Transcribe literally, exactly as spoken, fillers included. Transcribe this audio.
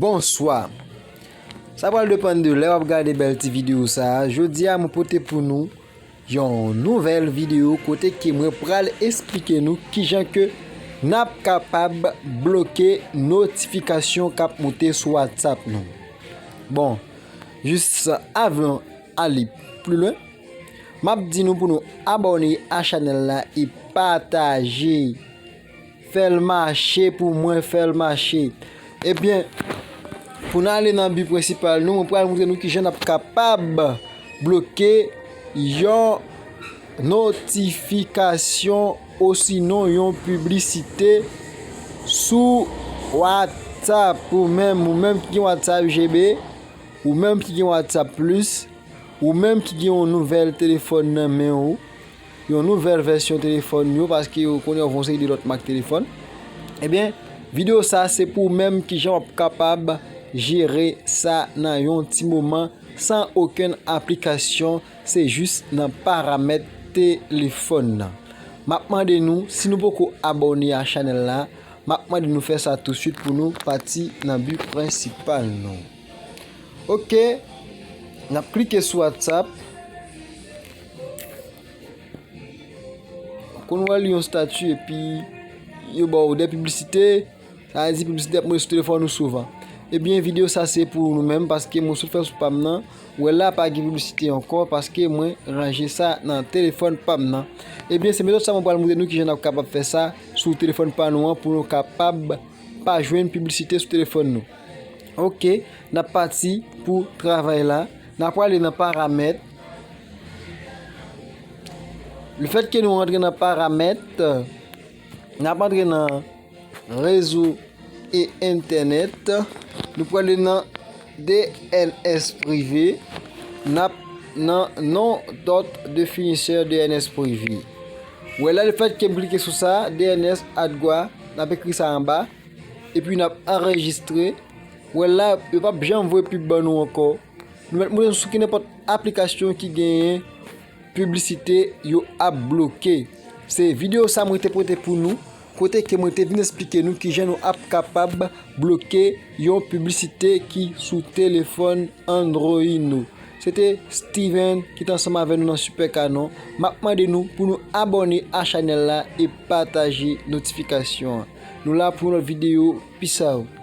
Bonswa. Sa pral depann de lè w ap gade bèl ti videyo sa a. Jodi a, mwen pote pou nou yon nouvèl videyo kote ke mwen pral esplike nou kijan ke n ap kapab bloke notifikasyon k ap moute sou WhatsApp nou. Bon, jis avan ale pli lwen, m ap di nou pou nou abòne a chanèl la e pataje. Fè l mache pou mwen, fè l mache. Ebyen, pou n ale nan bi prensipal nou, mwen pral montre nou kijan n ap kapab bloke yon notifikasyon osinon yon piblisite sou WhatsApp. Ou menm, ou menm ki gen WhatsApp G B, ou menm ki gen WhatsApp Plus, ou menm ki gen yon nouvèl telefòn nan men w, yon nouvèl vèsyon telefòn yo, paske yo konnen yo fè yon seri de lòt mak telefòn. Ebyen, videyo sa se pou ou menm kijan w ap kapab jere sa nan yon ti moman san okenn aplikasyon, se jis nan paramèt telefòn nan. M ap mande nou, si nou poko abòne a chanèl la, m ap mande nou fè sa tousuit pou nou pati nan bi prensipal nou. Ok, n ap klike sou WhatsApp. Konn wè li yon estati epi yo ba w de piblisite, sa vle di piblisite ap monte sou telefòn ou souvan. Ebyen, videyo sa se pou nou menm, paske mwen sot fè sou pa m nan, wè la pa gen piblisite ankò, paske mwen ranje sa nan telefòn pa m nan. Ebyen, se metòd sa mwen pral montre nou kijan n ap kapab fè sa sou telefòn pa nou an, pou nou kapab pa jwenn piblisite sou telefòn nou. Ok, n ap pati pou travay la. N ap prale nan paramèt. Lefètke nou rantre nan paramèt, n ap antre nan rezo e entènèt. Nou prale nan D N S prive. N ap nan non dòt definisè D N S prive. Wè la, lefètke m klike sou sa, D N S adgwa, n ap ekri sa anba. Epi n ap anrejistre. Wè la, yo p ap janm voye pib ban nou ankò. Nou mèt moute sou ki nenpòt aplikasyon ki genyen piblisite yo ap bloke. Se videyo sa mwen te pote pou nou, kote ke mwen te vin esplike nou kijan nou ap kapab bloke yon piblisite ki sou telefòn Android nou. Se te Steven ki te ansanm avè nou nan Super Canon. M ap mande nou pou nou abòne a chanèl la e pataje notifikasyon an. Nou la pou yon lòt videyo. Peace out.